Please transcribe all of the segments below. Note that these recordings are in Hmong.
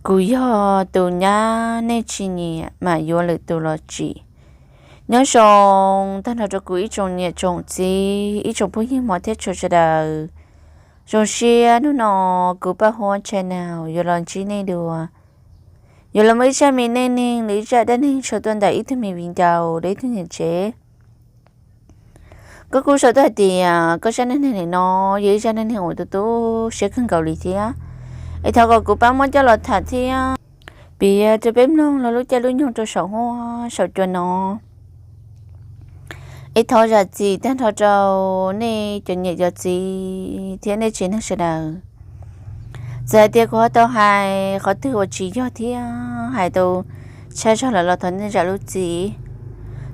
Kuv yog tus nyab nej tsis nyiam, mam yuav lwm tus los tsim. Nyob zoo tag nrho rau kuv ib tsoom niam tsoom txiv, ib tsoom phooj ywg hmov thiab tshua sawv daws. Zoo siab hnub no kuv Paj Huab channel yuav los ntsib nej dua, yuav los muaj ib zaj me neej neeg los ib zaj dab neeg sau tuaj ntawm ib tug me viv ncaus los ib tug niam tsev. Koj kuj sau tuaj hais tias koj zaj neej neeg no yog ib zaj neej neeg uas tu tu siab kawg nkaus li thiab, es thov kom kuv pab muab coj los tham thiab piav rau peb mloog los lub caij lub nyoog rau saum huab saum cua no. Es thov zam txim tag nrho rau nej cov niam cov txiv thiab nej tsev neeg sawv daws. Txawm hais tias kuv ho tau hais qhov twg uas tsis yog thiab hais tau tshaj zog lawm los thov nej zam lub txim.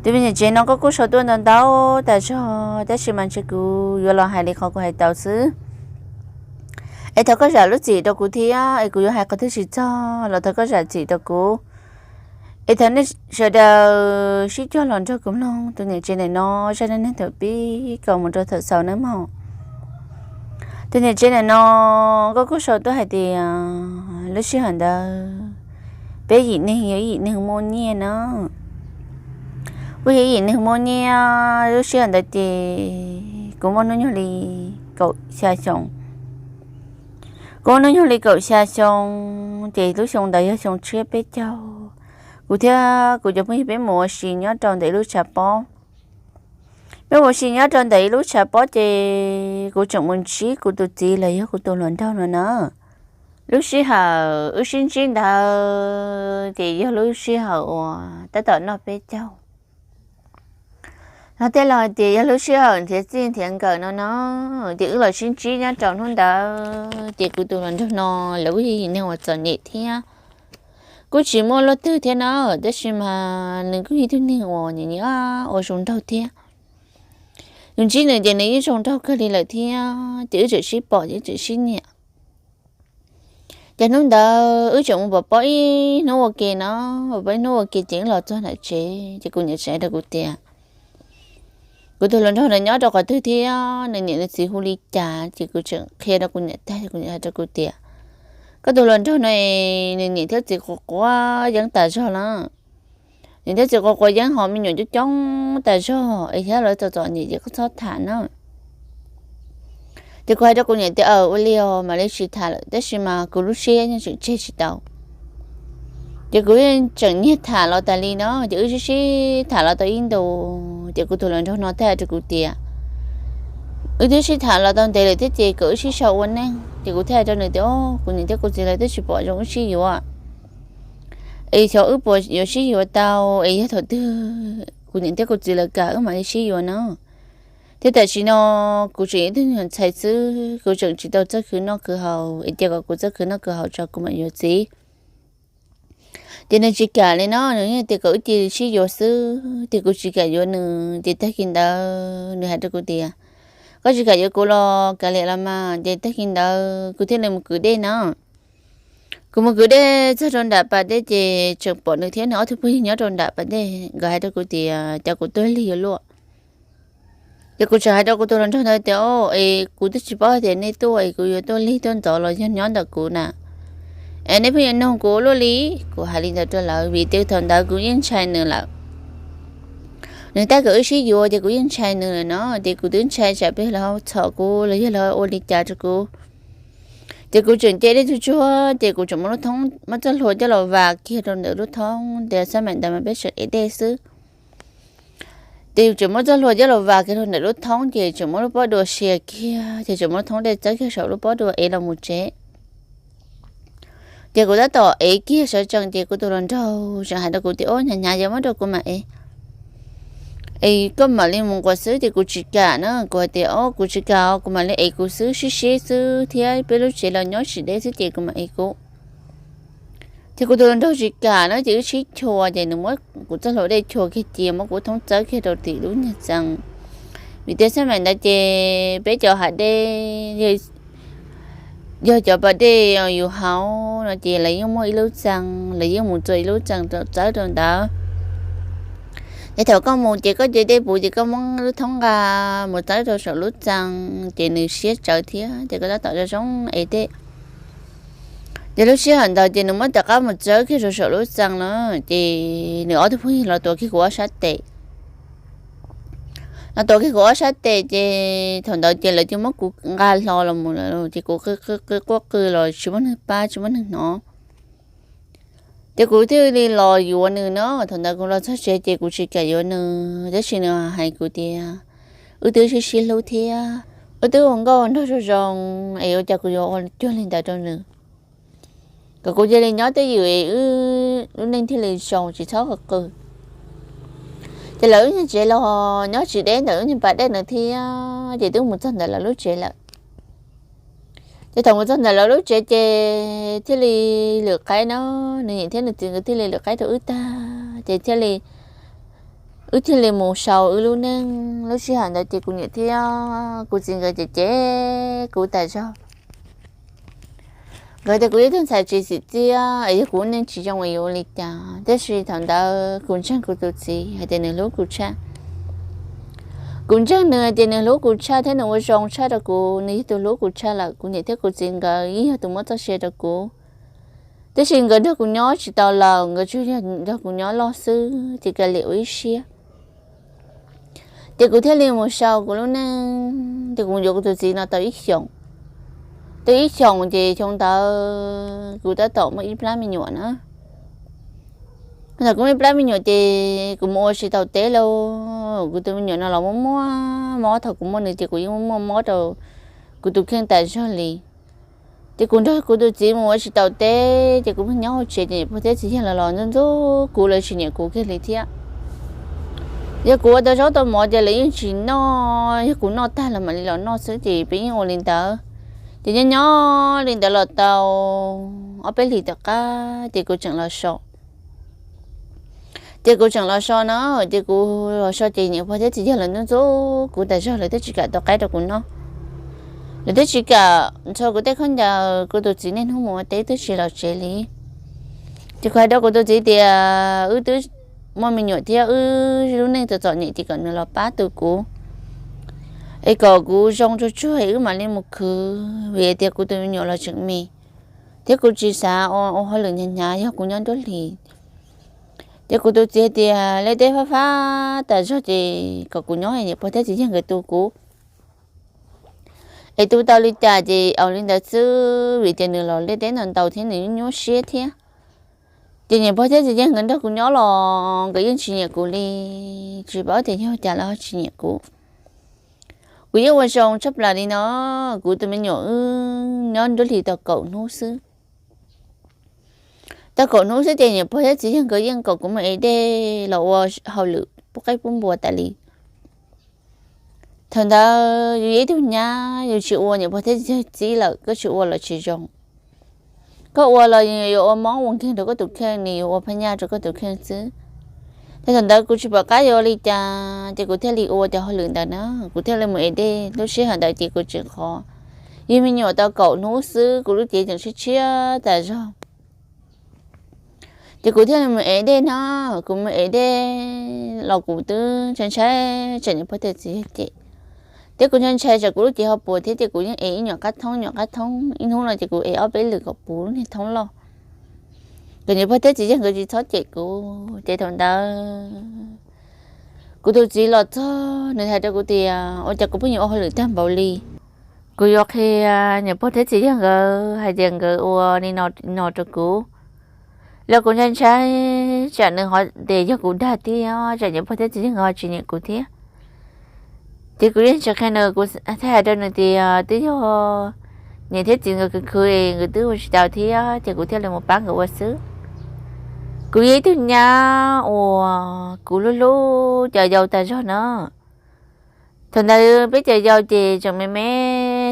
Tus me niam tsev no koj kuj sau tuaj ntau ntau tas zog, tab sis mas ntshe kuv yuav los hais li qhov kuv hais tau xwb. Es thov koj zam lub txim rau kuv thiab, es kuv yuav hais qhov twg tsis txog los thov koj zam txim rau kuv. Es thov nej sawv daws sib cog los nrog kuv mloog tus niam tsev ntawm no zaj neej neeg thaum pib kom mus rau thaum xaus nawb mog. Tus niam tsev ntawm no koj kuj sau tuaj hais tias lub sij hawm ntawd peb yim neeg yog ib yim neeg muaj nyiaj na. Kuj yog ib yim neeg muaj nyiaj, lub sij hawm ntawd ces kuv muaj hnub nyoog li kaum xya xyoo. Kuv muaj hnub nyoog li kaum xya xyoo, ces lub xyoo ntawd yog xyoo tshiab peb caug. Kuv thiab kuv cov phooj ywg peb mus ua si nyob rau ntawm ib lub tshav pob. Peb mus ua si nyob rau ntawm ib lub tshav pob ces kuv tseem mus ntsib kuv tus txiv los yog kuv tus hluas nraug no na. Lub sij hawm wb sib ntsib ntawd ces yog lub sij hawm uas tab tom noj peb caug. Los tej laus hais tias yog lub sij hawm nrhiav txij nrhiav nkawm no no, ces wb los sib ntsib nyob rau hnub ntawd ces kuv tus hluas nraug no lawv kuj yog ib yim neeg uas txom nyem thiab, kuj tsis muaj luaj twg thiab na, tab sis mas nws kuj yog ib tug neeg uas nyiam nyiam ua zoo nraug thiab. Yus ntsib nws ces nws yeej zoo nraug kawg li lawm thiab, ces wb tseem sib pom ces wb tseem sib nyiam. Ces hnub ntawd wb tseem mus pom pob ib hnub ua ke no, pom pob ib hnub ua ke ces wb los txog nram tsev ces kuv niam tseem hais rau kuv tias kuv tus hluas nraug no nyob rau qhov twg thiab nws niam nws txiv hu li cas, ces kuv tseem qhia rau kuv niam tag, kuv niam hais rau kuv tias koj tus hluas nraug no es nws niam thiab txiv quav quav yeeb tas zog lawm. Niam thiab txiv quav quav yeeb ho me nyuam coob coob tas zog es thiab lawv txom txom nyem ces koj txhob tham na. Ces kuv hais rau kuv niam tias aws, ua li os, mam li tsis tham lawm, tab sis mas kuv lub siab yeej tseem tseg tsis tau. Ces kuv yeej tseem nyiag tham los tas li no, ces wb sib sib tham los tau ib ntus ces kuv tus hluas nraug no thiaj hais rau kuv tias wb twb sib tham los tau ntev lawm thiab ces kom wb sib sau ua neej. Ces kuv thiaj hais rau nws tias o, kuv niam thiab kuv txiv lawv twb tsis pom zoo wb sib yuav, es xyov wb puas yuav sib yuav tau, es yog thaum twg kuv niam thiab kuv txiv lawv kam wb mam li sib yuav na. Thiab tam sim no kuv tseem yog ib tug nyuag ntxhais xwb, kuv tseem tsis tau txawj khwv noj khwv haus, es cia kom kuv txawj khwv noj khwv haus tso kuv mam yuav txiv. Ces nws tsis kam li no, nws tias kom wb cia li sib yuav xwb, ces kuv tsis kam yuav nws. Ces tag kis ntawd nws hais rau kuv tias koj tsis kam yuav kuv los kav liam los mas. Ces tag kis ntawd kuv thiaj li mus kwv dej no. Kuv mus kwv dej txog rau nram pas dej ces tseem pom nws thiab nws ob tug phooj ywg nyob rau nram pas dej, nkawd hais rau kuv tias cas kuv tuag lig yuav luaj. Ces kuv tseem hais rau kuv tus hluas nraug ntawd tias o, es kuv twb tsis paub tias nej tuaj es kuv yuav tuaj lig tuaj ntxov los yog nyob ntawm kuv na, es nej pheej yuav nug kuv ua luaj li. Kuv hais li ntawd rau lawv vim tias thaum ntawd kuv yeej ntshai nws lawm. Nws tab kom wb sib yuav ces kuv yeej ntshai nws lawm no, ces kuv twb ntshai tsam peb lawv txhom kuv los yog lawv ua li cas rau kuv. Ces kuv tseem ce dej tsuag tsuag ces kuv tseem muab lub thoob, muab txoj hlua coj los vas kiag rau ntawm lub thoob, tias xab maim ntawd mas peb tseem ev dej xwb. Ces tseem muab txoj hlua coj los vas kiag rau ntawm lub thoob ces tseem muab lub pob dua sia kiag ces tseem muab lub thoob dej txawb kiag saum lub pob dua ev los mus tsev. Ces kuv tab tom ev kiag sawv tsees ces kuv tus hluas nraug tseem hais rau kuv tias o, hnyav hnyav yuav muab rau kuv mam ev, es koj mam li mus nquas xwb. Ces kuv tsis kam na, kuv hais tias o, kuv tsis kam, kuv mam li ev kuv xwb, sib sib xwb thiab peb lub tsev los nyob tsis deb xwb ces kuv mam ev kuv. Ces kuv tus hluas nraug tsis kam na, ces wb sib chua ces nws muab kuv txoj hlua dej chua kiag cia, muab kuv thoob txawb kiag rau tim lub nyuag txee. Vim tias xab maim ntawd ces peb cov hav dej, yog cov pas dej yus haus no ces lawv yeej muaj ib lub txee, lawv yeej mus txua ib lub txee txawb rau ntawd. Ces thaum koj mus ces koj ce dej puv ces koj muab lub thoob nqa mus txawb rau saum lub txee, ces nws siab tsawv thiab ces koj tab tom zoo zoo ev dej. Ces lub sij hawm ntawd ces nws muab tom qab mus txawb kiag rau saum lub xaa no, ces nws ob tug phooj ywg los tuav kiag kuv ob sab tes. Los tuav kiag kuv ob sab tes ces thaum ntawd ces lawv cia muab kuv nqa hlo los mus lawm, ces kuv qw qw qw quaj qw los tsis muaj neeg pab tsis muaj neeg hnov. Ces kuv thiaj li los yuav nws no, thaum ntawd kuv los txog tsev ces kuv tsis kam yuav nws, tab sis nws hais kuv tias wb twb sib sib hlub thiab, wb twb ua nkauj ua nraug zoo zoo, es ua cas kuv yuav ua cuag li ntawd rau nws. Kom kuv cia li nyob twj ywm es wb lub neej thiaj li zoo tsis txhob qw qw. Ces lawv wb niag tsev los nyob tsis deb ntawm wb niag pas dej no thiab, ces twb mus txog ntawm lawv lub tsev lawm. Ces thaum mus txog ntawm lawv lub tsev ces thiaj li lwm qaib no, nws niam thiab nws txiv nkawd thiaj li lwm qaib rau wb tag ces thiaj li, wb thiaj li mus sau wb lub neej. Lub sij hawm ntawd ces kuv niam thiab kuv txiv nkawd cem cem kuv tas zog. Nkawd tias kuv yog tug ntxhais tsis txim txiaj es yog kuv lub neej tsis zoo es yuav ua li cas, tab sis thaum ntawd kuv ntseeg kuv tus txiv hais tias nws hlub kuv tshaj. Kuv ntseeg nws hais tias nws hlub kuv tshaj thiab nws ua zoo tshaj rau kuv, nws yog tus hlub kuv tshaj lawm. Kuv niam thiab kuv txiv nkawd yeej yog tus muab txoj sia rau kuv, tab sis nkawd nrog kuv nyob tsis tau lawm, nkawd tsuas yog nrog kuv nyob loj xwb ces kav liam ua ib siab. Ces kuv thiaj li mus sau kuv lub neej, ces kuv yuav kuv tus txiv no tau ib xyoos. Tau ib xyoos ces xyoo ntawd kuv tab tom muaj ib plab me nyuam na. Thaum kuv muaj ib plab me nyuam ces kuv mus ua tsis tau teb lauj, kuv tus me nyuam no los muaj muaj mob, thaum kuv muaj nws ces kuv yeej muaj mob rau kuv tus kheej tas zog li. Ces kuv nrog kuv tus txiv mus ua tsis tau teb, ces kuv pheej nyob hauv tsev, ces niam pog thiab txiv yawg los los ntxub ntxub kuv, lawv tsis nyiam kuv kiag li thiab. Yog kuv ua tau zaub tau mov ces lawv yeej tsis noj, yog kuv noj tag lawv mam li los noj xwb, ces peb yeej ua li ntawd. Ces nyob nyob li ntawd los tau ob peb hlis tom qab ces kuv tseem los so. Ces kuv tseem los so no, ces kuv los so ces niam pog thiab txiv yawg lawv ntxub ntxub kuv tas zog, lawv twb tsis kam tau qaib rau kuv noj. Lawv twb tsis kam ntxhua kuv tej khaub ncaws, kuv tus txiv niaj hnub mus ua teb twb tsis los tsev li. Ces kuv hais rau kuv tus txiv tias wb twb muaj me nyuam thiab wb lub neej txom txom nyem, ces kom nws los pab tu kuv, es kom kuv zoo tsuag tsuag es wb mam li mus khwv, vim tias kuv tus me nyuam los tseem me thiab kuv tsis xav ua hauj lwm hnyav hnyav yog kuv nyob nruab hlis. Ces kuv tus txiv hais tias liaj teb fab fab tas zog ces kom kuv nyob, niam pog thiab txiv yawg nkawd tu kuv. Es tu tau li cas ces ua li ntawd xwb, vim tias nws los liaj teb ntau ntau thiab nws nyuaj siab thiab. Ces niam pog thiab txiv yawg nkawd nrog kuv nyob los nkawd yeej tsis nyiam kuv li, tsis paub tias yog cas lawv ho tsis nyiam kuv. Kuv yeej ua zoo tshaj plaws li no, kuv tus me nyuam wb nyob nruab hlis tau kaum hnub xwb. Tau kaum hnub xwb ces niam pog thiab txiv yawg nkawd yeej kom kuv mus ev dej los ua hauj lwm pub qaib pub npua tas li. Thaum ntawd yus yog ib tug nyab, yus tsis ua niam pog thiab txiv yawg txib lawm koj tsis ua los tsis zoo. Koj ua los yuav ua mob ua nkeeg rau koj tus kheej, nws yuav ua phaj nyaj rau koj tus kheej xwb. Ces thaum ntawd kuv tsis pom qab yuav ua li cas, ces kuv thiaj li ua cov hauj lwm ntawd na, kuv thiaj li mus ev dej. Lub sij hawm ntawd ces kuv tseem qhov yug me nyuam tau kaum hnub xwb, kuv lub cev tseem tshiab tshiab tas zog. Ces kuv thiaj li mus ev dej na, kuv mus ev dej los kuv twb ntshai ntshai tsam niam pog thiab txiv yawg cem, thiab kuv ntshai ntshai tsam kuv lub cev ho puas thiab, ces kuv yeej ev ib nyuam qab thoob nyuam qab thoob, ib hnub no ces kuv ev ob peb lwm kom puv lub niag thoob loj, kom niam pog thiab txiv yawg nkawd tsis txhob cem kuv. Ces thaum ntawd kuv tus txiv los txog nws hais rau kuv tias ua cas kuv pheej yuav ua hauj lwm tag npaum li. Kuv yuav qhia niam pog thiab txiv yawg nkawd hais tias nkawd ua li no li no rau kuv, los kuv ntshai ntshai tsam nws ho tias yog kuv dag thiab tsam niam pog thiab txiv yawg nkawd ho tsis nyiam kuv thiab. Ces kuv yeej tsis qhia nws, kuv thiaj hais rau nws tias twb yog niam thiab txiv nkawd khwv khwv es nkawd twb ua tsis tau thiab ces kuv thiaj li mus pab nkawd ua xwb. Kuv yog ib tug nyab uas kuv hlub hlub cov yau tas zog na. Thaum ntawd peb cov yau ces tseem me me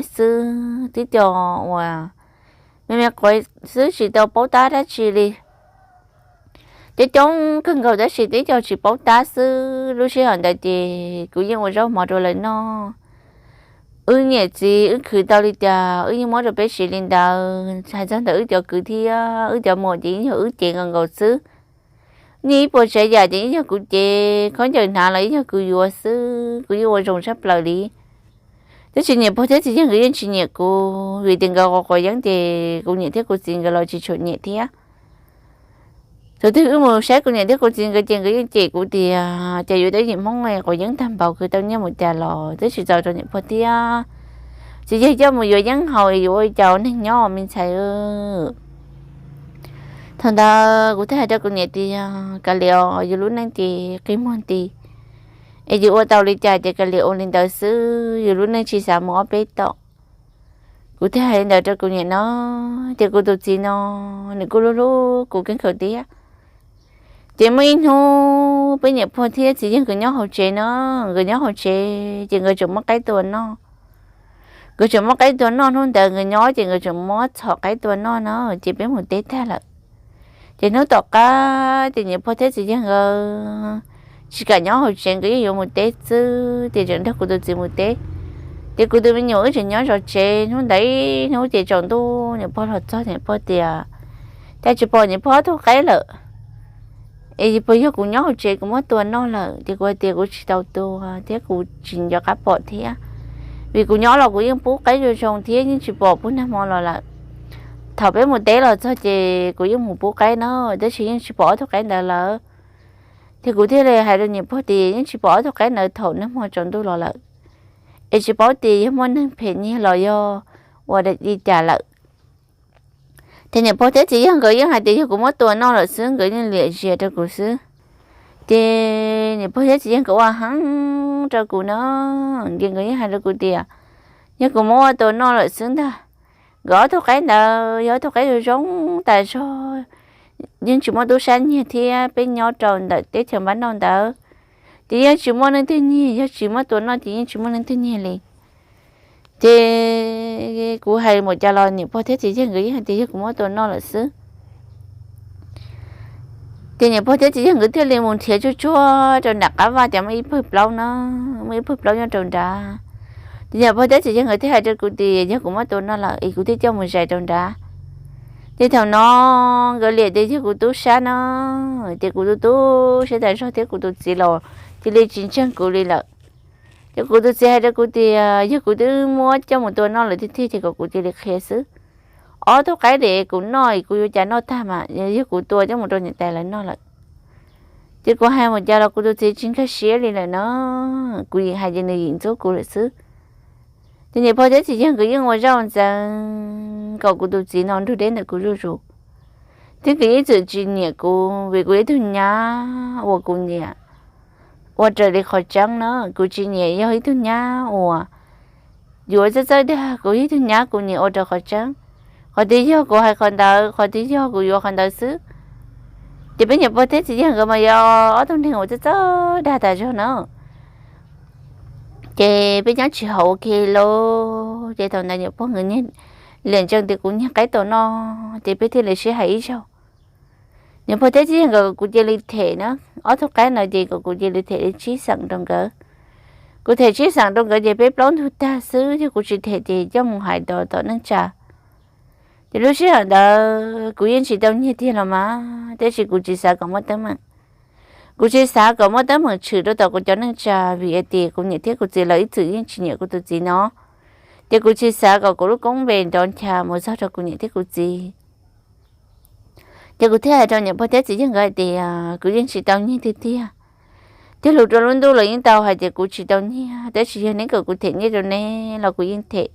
xwb, twb cov uas me me quav xwb tsis tau paub tab dab tsi li. Coob coob kawg nkaus tab sis twb cov tsis paub tab xwb. Lub sij hawm ntawd ces kuv yeej ua zaub mov rau lawv noj. Wb niam txiv wb khwv tau li cas wb yeej muab rau peb siv li ntawd. Hais txog ntawm wb cov kwv thiab wb cov muam ces yeej yog wb cev nkaus nkaus xwb. Yeej ib puas tsav yam ces yeej yog kuv cev, khaub ncaws hnav los yeej yog kuv yuav xwb, kuv yeej ua zoo tshaj plaws li. Tab sis niam pog thiab txiv yawg nkawd yeej tsis nyiam kuv vim tias nkawd quav quav yeeb ces kuv niam thiab kuv txiv nkawd los tsis tshua nyiam thiab. Thaum twg wb mus saib kuv niam thiab kuv txiv nkawd ces nkawd yeej cem kuv tias cas yuav dab yim Hmoob quav yeeb tag npaum kws tau nyiaj mus cas los twb tsis txaus rau niam pog thiab txiv yawg coj mus yuav yeeb haus yuav ua cas ua neeg nyob me ntxhais. Thaum ntawd kuv thiaj hais rau kuv niam tias kav liam os, yus lub neej ces qi muag nti, es yus ua tau li cas ces kav liam ua li ntawd xwb, yus lub neej tsis xav mus ob peb tom. Kuv thiaj hais li ntawd rau kuv niam no, ces kuv tus txiv no nws kuj hlub hlub kuv kawg nkaus thiab. Ces muaj ib hnub peb niam pog thiab txiv yawg nkawd nyob hauv tsev no, nkawd nyob hauv tsev ces nkawd tseem muab qaib tua noj. Nkawd tseem muab qaib tua noj, hnub ntawd nkawd nyob ces nkawd tseem muab txhom qaib tua noj no, ces peb mus teb tag lawm. Ces hnub tom qab ces niam pog thiab txiv yawg nkawd tsis kam nyob hauv tsev, nkawd yeej yuav mus teb xwb, ces tseem nrog kuv tus txiv mus teb. Ces kuv tus me nyuam wb tseem nyob zov tsev, hnub ntawd ib hnub ces tsaus ntuj niam pog los txog, niam pog tias, cas tsis pom niam pog ob tug qaib lawm, es puas yog kuv nyob hauv tsev kuv muab tua noj lawm? Ces kuv hais tias kuv tsis tau tua thiab kuv tsis nco qab pom thiab, vim kuv nyob los kuv yeej pub qaib zoo zoo thiab yeej tsis pom puag nag hmo los lawm. Thaum peb mus teb los txog ces kuv yeej mus pub qaib na, tab sis yeej tsis pom ob tug qaib ntawd lawm. Ces kuv thiaj li hais rau niam pog tias yeej tsis pom ob tug qaib ntawd thaum nag hmo tsaus ntuj los lawm, es tsis paub tias yog muaj neeg phem nyiag los yog ua li cas lawm. Ces niam pog thiab txiv yawg nkawd yeej hais tias yog kuv muab tua noj lawm xwb, nkawd yeej liam zias rau kuv xwb. Ces niam pog thiab txiv yawg nkawd ua heev rau kuv no, ces nkawd yeej hais rau kuv tias yog kuv muab tua noj lawm xwb ntag. Nkawd ob tug qaib ntawd yog ob tug qaib zoo zoo tas zog, yeej tsis muaj tub sab nyiag thiab, peb nyob rau ntawm teb chaws npab noj ntawd ces yeej tsis muaj neeg twg nyiag, yog tsis muab tua noj ces yeej tsis muaj neeg twg nyiag li. Ces kuv hais mus cas los niam pog thiab txiv yawg nkawd yeej hais tias yog kuv muab tua noj lawm xwb. Ces niam pog thiab txiv yawg nkawd thiaj li mus nrhiav tsuag tsuag rau nram qab vaj, ces muaj ib pawg plaub no, muaj ib pawg plaub nyob rau nrad. Ces niam pog thiab txiv yawg nkawd thiaj hais rau kuv tias yog kuv muab tua noj lawm es kuv thiaj coj mus zais rau nrad. Ces thaum no nkawd liam tias yog kuv tub sab no, ces kuv tus tub sab tas zog thiab kuv tus txiv los cia li tsis ntseeg kuv li lawm. Ces kuv tus txiv hais rau kuv tias yog kuv twb muab coj mus tua noj lawm tiag tiag ces kom kuv cia li qhia xwb. Ob tug qaib li kuv noj kuv yuav cas noj tag mas yog kuv tua coj mus rau niam tais lawv noj lawm. Ces kuv hais mus cas los kuv tus txiv tsis nkag siab li lawm no, kuv yeej hais ces nws yeej ntxub kuv lawm xwb. Ces niam pog thiab txiv yawg nkawd yeej ua zaj ua ntxeev kom kuv tus txiv no nrug deb ntawm kuv zuj zus, thiab kuv ib txwm tsis nyiam kuv vim kuv ib tug nyab uas kuv nyiam ua raws li qhov tseeb na, kuv tsis nyiam yog ib tug nyab uas yuav txawj txawj dag, kuv ib tug nyab kuv nyiam ua raws qhov tseeb. Qhov twg yog kuv hais qhov ntawd, qhov twg yog kuv yuav qhov ntawd xwb. Ces peb niam pog thiab txiv yawg nkawd mas yog ob tug neeg uas txawj txawj dag tas zog na. Ces peb nyob tsis haum ua ke lauj, ces thaum ntawd niam pog nkawd nyiag, liam ntsees tias kuv nyiag qaib tua noj, ces peb thiaj li sib hais ib zaug. Niam pog thiab txiv yawg nkawd kom kuv cia li them na, ob tug qaib ntawd ces kom kuv cia li them li tsib xeem rau nkawd. Kuv them tsib xeem rau nkawd ces peb plaub ntug tag xwb, yog kuv tsis them ces coj mus hais rau tom neej tsa. Ces lub sij hawm ntawd kuv yeej tsis tau nyiag tiag los mas, tab sis kuv tsis xav kom muaj teeb meem. Kuv tsis xav kom muaj teeb meem tshwm rau tom kuv cov neej tsa vim hais tias kuv niam thiab kuv txiv lawv ib txwm yeej tsis nyiam kuv tus txiv no. Ces kuv tsis xav kom kuv lub koob npe nrov ncha mus txog rau kuv niam thiab kuv txiv. Ces kuv thiaj hais rau niam pog thiab txiv yawg nkawd hais tias kuv yeej tsis tau nyiag tiag tiag. Cog lus rau lub ntuj los yeej tau hais tias kuv tsis tau nyiag, tab sis yog neb kom kuv them nyiaj rau neb los kuv yeej them.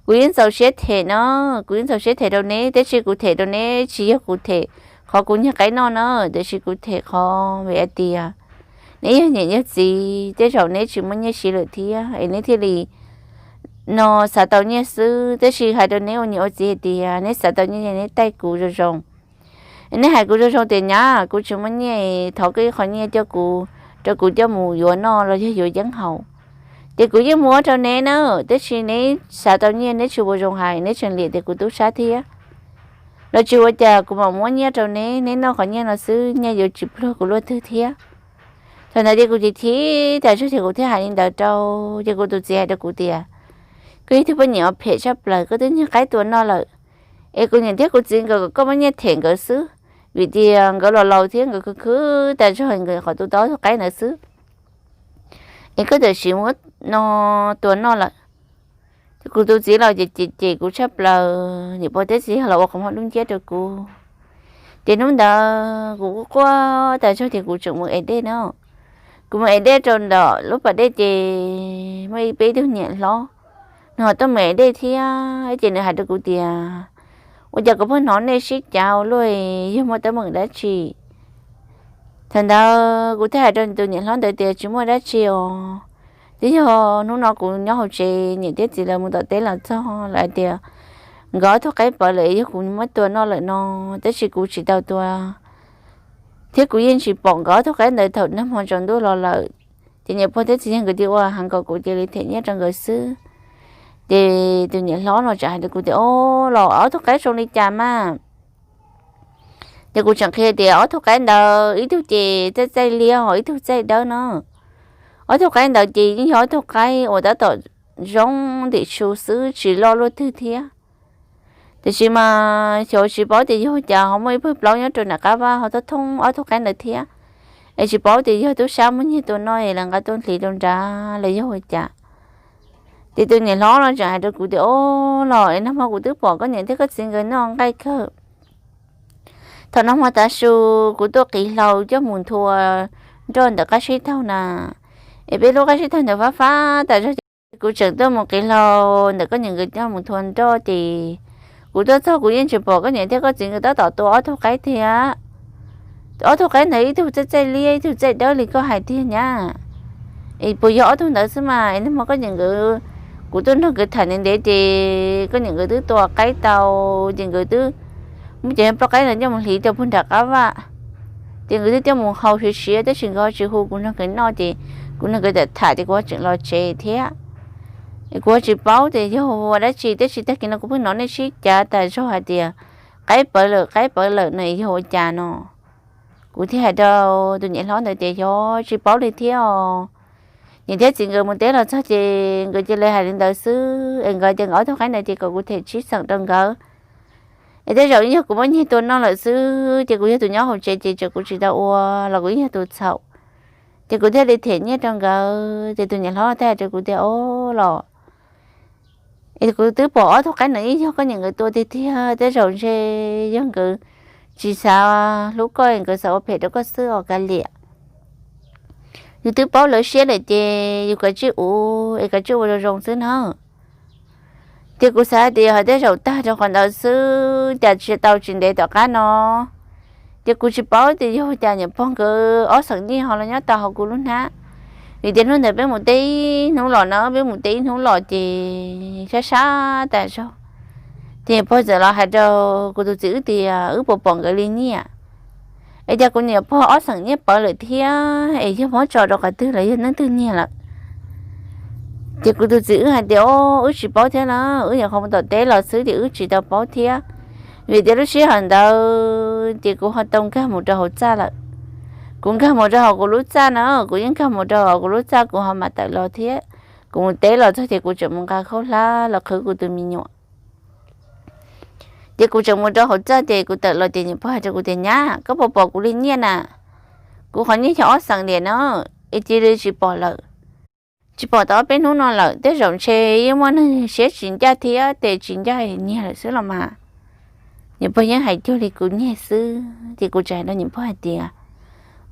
Kuv yeej txaus siab them no, kuv yeej txaus siab them rau neb, tab sis kuv them rau neb tsis yog kuv them qhov kuv nyiag qaib noj na, tiam sis kuv them qhov vim hais tias neb yog niam yog txiv, tej zaum neb tsis muaj nyiaj siv lawm thiab es neb thiaj li no xav tau nyiaj xwb, tab sis hais rau neb ua niam ua txiv hais tias neb xav tau nyiaj neb taij kuv zoo zoo. Neb hais kuv zoo zoo tias nyab, kuv tsis muaj nyiaj, thov koj ib qho nyiaj coj kuv, rau kuv coj mus yuav noj los yog yuav yeeb haus. Ces kuv yeej muab rau neb na, tab sis neb xav tau nyiaj neb tsis ua zoo hais, neb tseem liam tias kuv tub sab thiab. Los tsis ua cas kuv mam muab nyiaj rau neb, neb noj qhov nyiaj no xwb, nyiaj yuav tsis pluag kuv luaj twg thiab. Thaum ntawd ces kuv chim chim tas zog ces kuv thiaj hais li ntawd rau, ces kuv tus txiv hais rau kuv tias koj yog ib tug poj niam uas phem tshaj plaws, koj twb nyiag qaib tua noj lawm, es kuv niam thiab kuv txiv nkawd kom koj muab nyiaj them nkawd xwb, vim tias nkawd los laus thiab nkawd khwv khwv tas zog nkawd qhov tu tau ob tug qaib ntawd xwb, es koj tam sim muab no tua noj lawm. Kuv tus txiv los ces cem cem kuv tshaj plaws, niam pog thiab txiv yawg los ua qhov muag dub nciab rau kuv. Ces hnub ntawd kuv quaj quaj tas zog ces kuv tseem mus ev dej no. Kuv mus ev dej rau ntawm lub pas dej ces muaj ib peb tug niam hlob, nws ho tuaj mus ev dej thiab ces nws hais rau kuv tias, ua cas kuv pheej hnov nej sib cav ua luaj, yog muaj teeb meem dab tsi? Thaum ntawd kuv thiaj hais rau tus niam hlob ntawd tias tsis muaj dab tsi os, twb yog hnub no kuv nyob hauv tsev, niam thiab txiv lawv mus tom teb los txog lawv hais tias nkawd ob tug qaib pawv lawm, yog kuv muab tua noj lawm no, tab sis kuv tsis tau tua thiab kuv yeej tsis pom nkawd ob tug qaib ntawd thaum nag hmo tsaus ntuj los lawm. Ces niam pog thiab txiv yawg nkawd cia li ua heev kom kuv cia li them nyiaj rau nkawd xwb. Ces tus niam hlob no tseem hais rau kuv tias, o, los ob tug qaib zoo li cas mas? Ces kuv tseem qhia tias ob tug qaib ntawd ib tug ces txaij txaij liab ho ib tug txaij dawb no. Ob tug qaib ntawd ces yeej yog ob tug qaib uas tab tom zoo ntim su xwb, tsis loj luaj twg thiab. Tiam sis mas xyov tsis paub tias yog cas ho muaj ib pawg plaub nyob rau nram qab vaj ho thoob thoob ob tug qaib ntawd thiab. Es tsis paub tias yog tub sab muab nyiag tua noj es lawv nqa tuaj hliv rau nrad los yog ua cas. Ces tus niam hlob no tseem hais rau kuv tias, o, los es nag hmo kuv twb pom koj niam thiab koj txiv nkawd noj nqaij kawg. Thaum nag hmo tav su kuv tuaj qiv hlau coj mus nthua nroj ntawm qab sib taug na, es peb lub qab sib taug ntawd fab fab tas zog ces kuv tseem tuaj mus qiv hlau ntawm koj niam nkawd coj mus nthua nroj ces kuv tuaj txog kuv yeej tsis pom koj niam thiab koj txiv nkawd tab tom tua ob tug qaib thiab. Ob tug qaib ntawd ib tug txaij txaij liab ib tug txaij dawb li koj hais tiag nyab. Es puas yog ob tug ntawd xwb mas es nag hmo koj niam nkawd, kuv tuaj nrog nkawd tham ntev ntev ces koj niam nkawd twb tua qaib tau, ces nkawd twb muab cov plaub qaib ntawd coj mus hliv rau puag nram qab vaj. Ces nkawd twb coj mus hau siav siav tab sis nkawd ho tsis hu kuv nrog nkawd noj ces kuv nrog nkawd tham tham ces kuv ho tseem los tsev thiab. Es kuv ho tsis paub tias yog ua dab tsi tab sis tag kis no kuv pheej hnov nej sib cav tas zog hais tias qaib pawv lawm qaib pawv lawm no yog ua cas no. Kuv thiaj hais rau tus niam hlob ntawd tias yog tsis paub li thiab os. Niam thiab txiv nkawd mus teb los txog ces nkawd cia li hais li ntawd xwb es nkawd tias nkawd ob tug qaib ntawd ces kom kuv them tsib xeem rau nkawd. Es tej zaum yog kuv muab nyiag tua noj lawm xwb ces kuv yog tus nyob hauv tsev ces txawm kuv tsis tau ua los kuv yeej yog tus txhaum. Ces kuv thiaj li them nyiaj rau nkawd ces tus niam hlob thiaj hais rau kuv tias, o, los es kuv twb pom ob tug qaib ntawd yeej yog koj niam nkawd tua tiag tiag, tej zaum ntshe yog nkawd tsis xav hlub koj, nkawd xav ua phem rau koj xwb os Kav Liam. Yus twb paub lawv siab lawm ces yus kav tsij ua, es kav tsij ua zoo zoo xwb na. Ces kuv xav tias yog tej zaum tag rau qhov ntawd xwb cas tsis tau tsis ntev tom qab no. Ces kuv tsis paub tias yog cas niam pog nkawd ob xeem nyiaj ho los nyob tau hauv kuv lub hnab. Vim tias hnub ntawd peb mus teb ib hnub los na, peb mus teb ib hnub los ces sab sab tas zog. Ces niam pog txawm los hais rau kuv tus txiv wb tias wb puas pom nkawd li nyiaj, es cas kuv niam pog ob xeem nyiaj pawv lawm thiab es yog muab tso rau qhov twg los yog leej twg nyiag lawm. Ces kuv tus txiv wb hais tias, o, wb tsis paub thiab na, wb nyuam qhuav mus tom teb los xwb ces wb tsis tau paub thiab. Vim tias lub sij hawm ntawd ces kuv ho tau nkag mus rau hauv txaj lawm. Kuv nkag mus rau hauv kuv lub txaj na, kuv yeej nkag mus rau hauv kuv lub txaj kuv ho mam tawm los thiab. Kuv mus teb los txog ces kuv tseem mus nqa khaub hlab los qhwv kuv tus me nyuam. Ces kuv tseem mus rau hauv txaj ces kuv tawm los ces niam pog hais rau kuv tias, nyab, koj puas pom kuv li nyiaj na? Kuv qhov nyiaj yog ob xeem diam na, es cia li tsis pom lawm. Tsis pom tau ob peb hnub no lawm, tej zaum ntshe yeej muaj neeg siab tsis ncaj thiab tes tsis ncaj nyiag lawm xwb los mas. Niam pog yeej hais cuag li kuv nyiag xwb ces kuv tseem hais rau niam pog hais tias,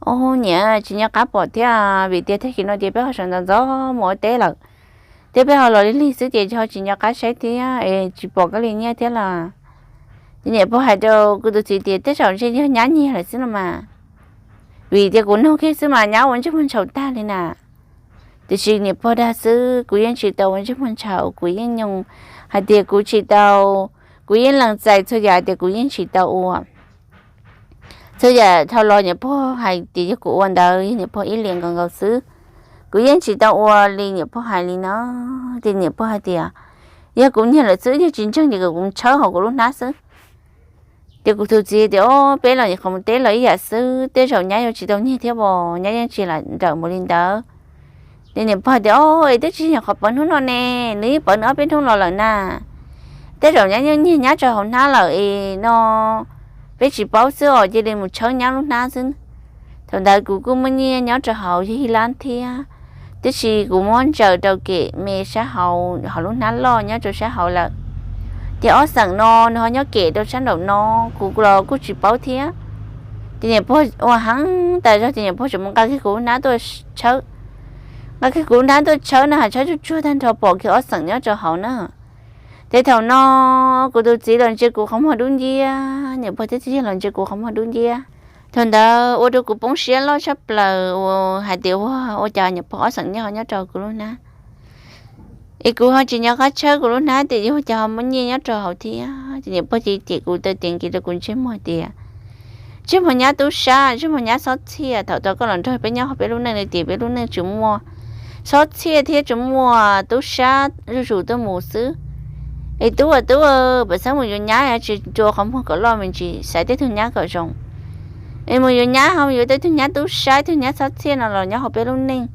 o, niam, tsis nco qab pom thiab, vim tias tag kis no ces peb ho sawv ntxov ntxov mus ua teb lawm, thiab peb ho los lig lig xwb ces ho tsis nco qab saib thiab es tsis pom koj li nyiaj thiab los. Ces niam pog hais rau kuv tus txiv tias, tej zaum ntshe yog nyab nyiag lawm xwb los mas, vim tias kuv nug kiag xwb mas nyab ua ntsej muag ntshaus tag li na. Tiam sis niam pog dag xwb, kuv yeej tsis tau ua ntsej muag ntshaus, kuv yeej nyoos hais tias kuv tsis tau, kuv yeej lees txais txhua yam tias kuv yeej tsis tau ua. Txhua yam dhau los niam pog hais tias yog kuv ua ntawd yog niam pog ib liam nkaus nkaus xwb. Kuv yeej tsis tau ua li niam pog hais li no. Ces niam pog hais tias, yog kuv nyiag lawm xwb, yog tsis ntseeg ces kom kuv tshawb hauv kuv lub hnab xwb. Ces kuv tus txiv tias, o, peb los nyuam qhuav mus teb los ib yam xwb, tej zaum nyab yuav tsis tau nyiag thiab os, nyab yeej tsis lam nrawm mus li ntawd. Ces niam pog tias, o, es twb tsis yog qhov pawv hnub no ne, nws yeej pawv nws ob peb hnub los lawm na. Tej zaum nyab yeej nyiag nyab tso hauv hnab lawm es no peb tsis paub xwb os, cia li mus tshawb nyab lub hnab xwb. Thaum ntawd kuv kuj muaj nyiaj nyob rau hauv yog ib lab thiab. Tiam sis kuv muab ntsaws rau kem me sab hauv, hauv lub hnab loj nyob rau sab hauv lawm. Ces ob xeem no nws ho nyob kem rau sab nraum no, kuv los kuj tsis paub thiab. Ces niam pog ua heev tas zog ces niam pog tseem mus nqa kiag kuv lub hnab tuaj tshawb. Nqa kiag kuv lub hnab tuaj tshawb no, tshawb tsuag tsuag tag nrho pom kiag ob xeem nyob rau hauv na. Ces thaum no kuv tus txiv los ntsia kuv qhov muag dub nciab, niam pog thiab txiv yawg los ntsia kuv qhov muag dub nciab. Thaum ntawd ua rau kuv poob siab loj tshaj plaws uas hais tias ua, ua cas niam pog ob xeem nyob ho nyob rau kuv lub hnab, es kuv ho tsis nco qab tshawb kuv lub hnab tias yog ua cas ho muaj nyiaj nyob rau hauv thiab. Ces niam pog cia li cem kuv taw tes nkaus rau kuv ntsej muag tias, ntsej muag nyab tub sab, ntsej muag nyab xob txhiaj, thaum tau koj los nrog peb nyob hauv peb lub neej no ces peb lub neej tsuas muaj xob txhiaj thiab tsuas muaj tub sab zuj zus tuaj mus xwb. Es tub aw tub aw, pam xab mus yuav nyab tsis rua qhov muag kom loj me ntsis, xaiv tej tug nyab kom zoo. Es mus yuav nyab ho yuav tej tug nyab tub sab, tug nyab xob txhiaj no los nyob hauv peb lub neej.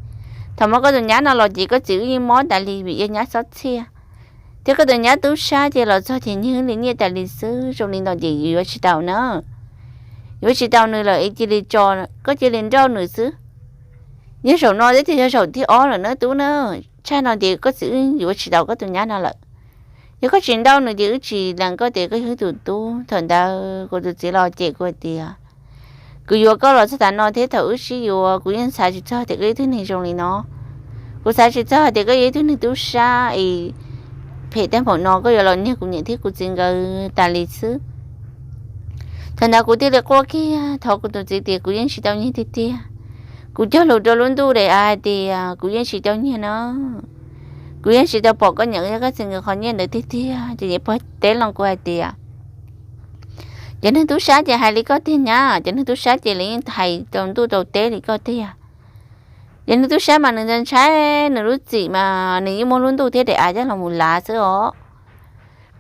Thaum muaj koj tus nyab no los ces koj txiv wb yeej mob tas li vim yog nyab xob txhiaj. Thiab koj tus nyab tub sab ces los txog ces nyiag wb li nyiaj tas li xwb, zoo li no ces yuav tsis tau na. Yuav tsis tau nws lawm es cia li tso, koj cia li nrauj nws xwb. Yog zaum no thiab ces yog zaum thib ob lawm na tub na, tshaj no ces koj txiv wb yuav tsis tau koj tus nyab no lawm. Yog koj tsis nrauj nws ces wb tsis lees koj tias koj yog wb tus tub. Thaum ntawd kuv tus txiv los cem kuv tias, kuv yuav koj los txog tav no thiab thaum wb sib yuav kuv yeej xav tsis txog tias koj yog ib tug neeg zoo li no. Kuv xav tsis txog tias koj yog ib tug neeg tub sab es phem tag npaum no, koj yuav los nyiag kuv niam thiab kuv txiv nkawd tas li xwb. Thaum ntawd kuv thiaj li quaj kiag thov kuv tus txiv tias kuv yeej tsis tau nyiag tiag tiag. Kuv cog lus rau lub ntuj daim av hais tias kuv yeej tsis tau nyiag no, kuv yeej tsis tau pom koj niam thiab koj txiv nkawd qhov nyiaj ntawd tiag tiag. Ces niam pog teb los kuv hais tias, cov neeg tub sab ces hais li koj tiag nyab, cov neeg tub sab ces lawv yeej hais rau ntuj rau teb li koj tiag. Cov neeg tub sab mas nws ntshai nws lub txim mas nws yeej muab lub ntuj thiab daim av coj los mus lav xwb os.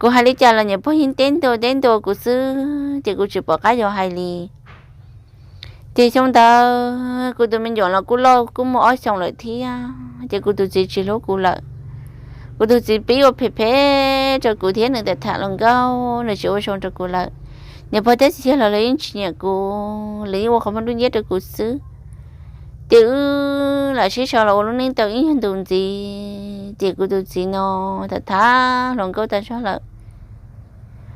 Kuv hais li cas los niam pog yeej teb ntua teb ntua kuv xwb ces kuv tsis pom qab yuav hais li. Ces xyoo ntawd kuv tus me nyuam los kuj loj kuj muaj ob xyoos lawm thiab ces kuv tus txiv tsis hlub kuv lawm. Kuv tus txiv pib ua phem phem rau kuv thiab nws tham hluas nkauj, nws tsis ua zoo rau kuv lawm. Niam pog thiab txiv yawg los lawv yeej tsis nyiam kuv, lawv yeej ua qhov muag dub nciab rau kuv xwb. Ces wb lam sib sau los ua lub neej tau ib nyuag ntus ntxiv ces kuv tus txiv no tham tham hluas nkauj tag zog lawm.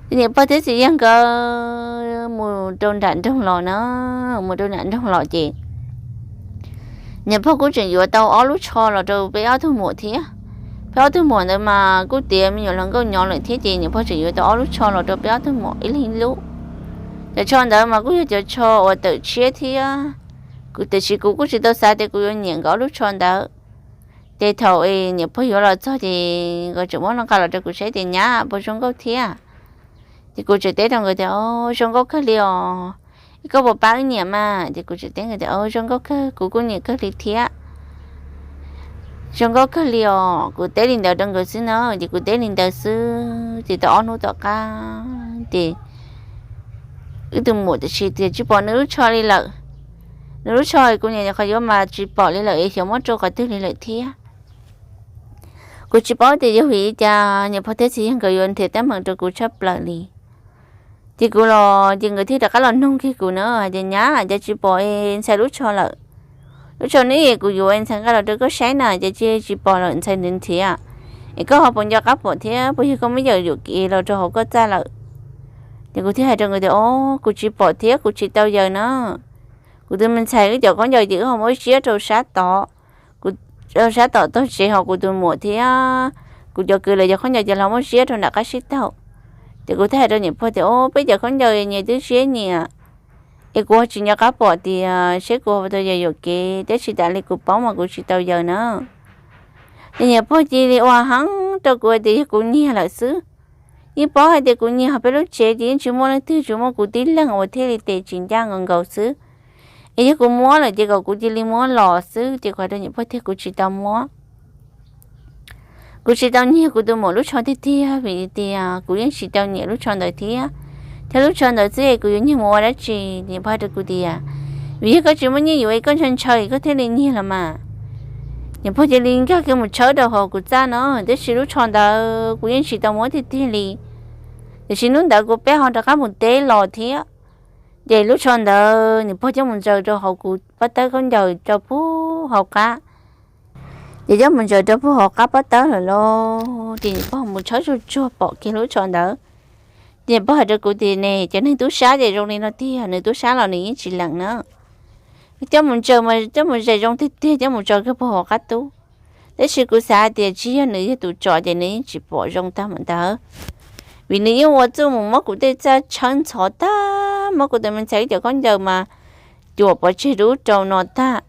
Ces niam pog thiab txiv yawg nkawd mus rau nram nroog los na, mus rau nram nroog los ces niam pog kuj tseem yuav tau ob lub tsho los rau peb ob tug muam thiab. Peb ob tug muam ntawd mas kuj tiav me nyuam hluas nkauj nyob lawm thiab ces niam pog tseem yuav tau ob lub tsho los rau peb ob tug muam ib leeg ib lub. Cov tsho ntawd mas kuj yog cov tsho uas tawm tshiab thiab. Kuv tiam sis kuv kuj tsis tau xav tias kuv yuav nyiam nkawd ob lub tsho ntawd. Ces thaum niam pog yuav los txog ces nkawd tseem muab nqa los rau kuv saib tias nyab puas zoo nkauj thiab. Ces kuv tseem teb rau nkawd tias, o, zoo nkauj kawg li os. Es koj puas pab wb nyiam mas? Ces kuv tseem teb nkawd tias, o, zoo nkauj kawg, kuv kuj nyiam kawg li thiab. Zoo nkauj kawg li os. Kuv teb li ntawd rau nkawd xwb na, ces kuv teb li ntawd xwb ces tau ob hnub tom qab ces wb tus muam tiam sis tias tsis pom nws lub tsho li lawm. Nws lub tsho kuv niam qhov yuav mas tsis pom li lawm es xyov muab rau qhov twg li lawm thiab. Kuv tsis paub tias yog vim li cas niam pog thiab txiv yawg nkawd yuav nrhiav teeb meem rau kuv tshaj plaws li. Ces kuv los ces nkawd thiaj rov qab los noog kiag kuv na hais tias nyab, cas tsis pom ntxhais lub tsho lawm? Lub tsho neb es kuv yuav ntxhais nqa los rau koj saib na, cas tsis pom lawm ntxhais nrhiav nrhiav. Es koj ho puas nco qab pom thiab puas yog koj muab yawm yuam kev los rau hauv koj txaj lawm? Ces kuv thiaj hais rau nkawd tias, o, kuv tsis pom thiab kuv tsis tau yawm na. Kuv tus me ntxhais wb cov khaub ncaws ces wb ho muab ziab rau sab tod. Kuv rau sab tom tog tsev ho kuv tus muam thiab kuv cov kwv lawv cov khaub ncaws ces los muab ziab rau nram qab sib taug. Ces kuv thiaj hais rau niam pog tias, o, peb cov khaub ncaws nyias twb ziab nyias, es kuv ho tsis nco qab pom tias seb kuv ho tau yawm yuam kev, tab sis tas li kuv paub mas kuv tsis tau yawm na. Ces niam pog cia li ua heev rau kuv tias yog kuv nyiag lawm xwb. Yeej paub hais tias kuv nyiag, peb lub tsev ces yeej tsis muaj leej twg, tsuas muaj kuv tib leeg uas thiaj li tes tsis ncaj nkaus nkaus xwb. Es yog kuv muab lawm ces kom kuv cia li muab los xwb, ces kuv hais rau niam pog tias kuv tsis tau muab. Kuv tsis tau nyiag kuv tus muam lub tsho tiag tiag vim tias kuv yeej tsis tau nyiam lub tsho ntawd thiab. Thiab lub tsho ntawd xwb es kuv yuav nyiag mus ua dab tsi? Niam pog hais rau kuv tias, vim yog koj tsis muaj nyiaj yuav es koj ntshaw ntshaw es koj thiaj li nyiag los mas. Niam pog cia li nkag kiag mus tshawb rau hauv kuv txaj no, tiam sis lub tsho ntawd kuv yeej tsis tau muab tiag tiag li. Tiam sis hnub ntawd kuv peb ho rov qab mus teb los thiab, ces lub tsho ntawd niam pog coj mus ntsaws rau hauv kuv pob tawb khaub ncaws rau pub hauv qab. Ces coj mus ntsaws rau puag hauv qab pob tawb lawm lauj. Ces niam pog mus tshawb tsuag tsuag pom kiag lub tsho ntawd. Ces niam pog hais rau kuv tias, ne, cov neeg tub sab ces zoo li no tiag, nws tub sab los nws yeej tsis lees na. Coj mus ntsaws mas coj mus zais zoo tiag tiag, coj mus tso kiag puag hauv qab tub. Tab sis kuv xav hais tias tsis yog nws yog tus tsom ces nws yeej tsis pom zoo tag mam ntawd, vim nws yeej ua txuj mus muab kuv tej txaj tshawb ntxhov tag, muab kuv tus me ntxhais ib cov khaub ncaws mas cuam pov tseg dub rau no tag.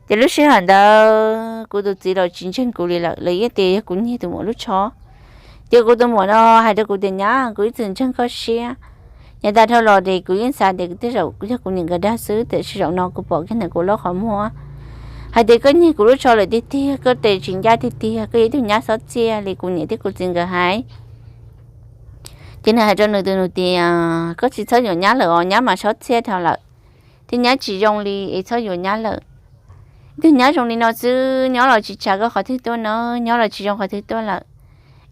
Ces lub sij hawm ntawd kuv tus txiv los tsis ntseeg kuv li lawm, lawv yeej tias yog kuv niag tus muam lub tsho. Ces kuv tus muam no hais rau kuv tias, nyab, kuv ib txwm ntseeg koj siab, yav tas dhau los ces kuv yeej xav tias tej zaum yog kuv niam nkawd dag xwb, tiam sis zaum no kuv pom kiag ntawm kuv lub qhov muag hais tias koj niag kuv lub tsho lawm tiag tiag, koj tes tsis ncaj tiag tiag, koj yog ib tug nyab xob txhiaj li kuv niam thiab kuv txiv nkawd hais. Ces nws hais rau nws tus nus tias, koj tsis txhob yuav nyab lawm os, nyab mas xob txhiaj dhau lawm, thiab nyab tsis zoo li es txhob yuav nyab lawm. Ib tug nyab zoo li no xwb, nyob los tsis tshua koj qhov twg tuaj no, nyob los tsis zoo qhov twg tuaj lawm,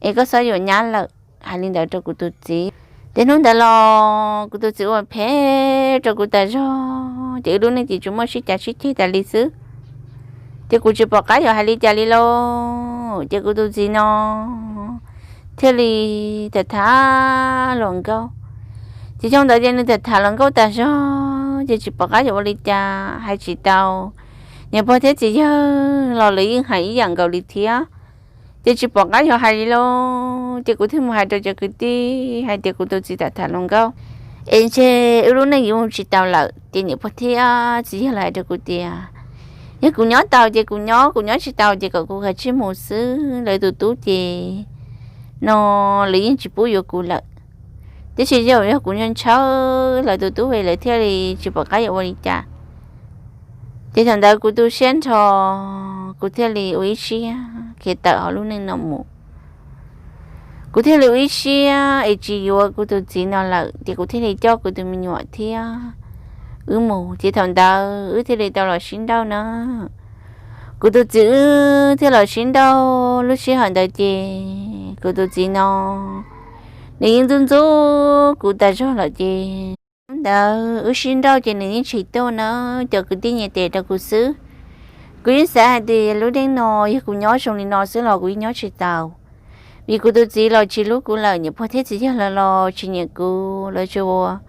es koj txhob yuav nyab lawm. Hais li ntawd rau kuv tus txiv. Ces hnub ntawd los kuv tus txiv ua phem rau kuv tas zog, ces wb lub neej ces tsuas muaj sib cav sib ceg tas li xwb. Ces kuv tsis pom qab yuav hais li cas li lauj, ces kuv tus txiv no thiaj li tham tham hluas nkauj. Ces xyoo ntawd ces nws tham tham hluas nkauj tas zog ces tsis pom qab yuav ua li cas, hais tsis tau. Niam pog thiab txiv yawg los lawv yeej hais ib yam nkaus li thiab. Ces tsis pom qab yuav hais li lauj, ces kuv thiaj mus hais rau cov kwv tij hais tias kuv tus txiv tham tham hluas nkauj es ntshe wb lub neej yuav mus tsis tau lawm. Ces niam pog thiab txiv yawg los hais rau kuv tias, yog kuv nyob tau ces kuv nyob, kuv nyob tsis tau ces kom kuv kav tsij mus xwb, lawv tus tub ces no lawv yeej tsis pub yuav kuv lawm. Tiam sis yog, yog kuv ntshaw lawv tus tub es lawv thiaj li tsis pom qab yuav ua li cas. Ces thaum ntawd kuv tu siab nrho, kuv thiaj li ua ib siab khiav tawm hauv lub neej no mus. Kuv thiaj li ua ib siab es tsis yuav kuv tus txiv no lawm, ces kuv thiaj li coj kuv tus me nyuam thiab wb mus. Ces thaum ntawd wb thiaj li tau los sib nrauj na. Kuv tus txiv wb thiaj los sib nrauj, lub sij hawm ntawd ces kuv tus txiv no nws yeej ntxub ntxub kuv tas zog lawm ces hnub ntawd wb sib nrauj ces nws yeej tsis tuaj na, cov kwv tij nyias tes rau kuv xwb. Kuv yeej xav hais tias lub neej no yog kuv nyob zoo li no xwb los kuv yeej nyob tsis tau, vim kuv tus txiv los tsis hlub kuv lawm, niam pog thiab txiv yawg los los tsis nyiam kuv, lawv tsuas ua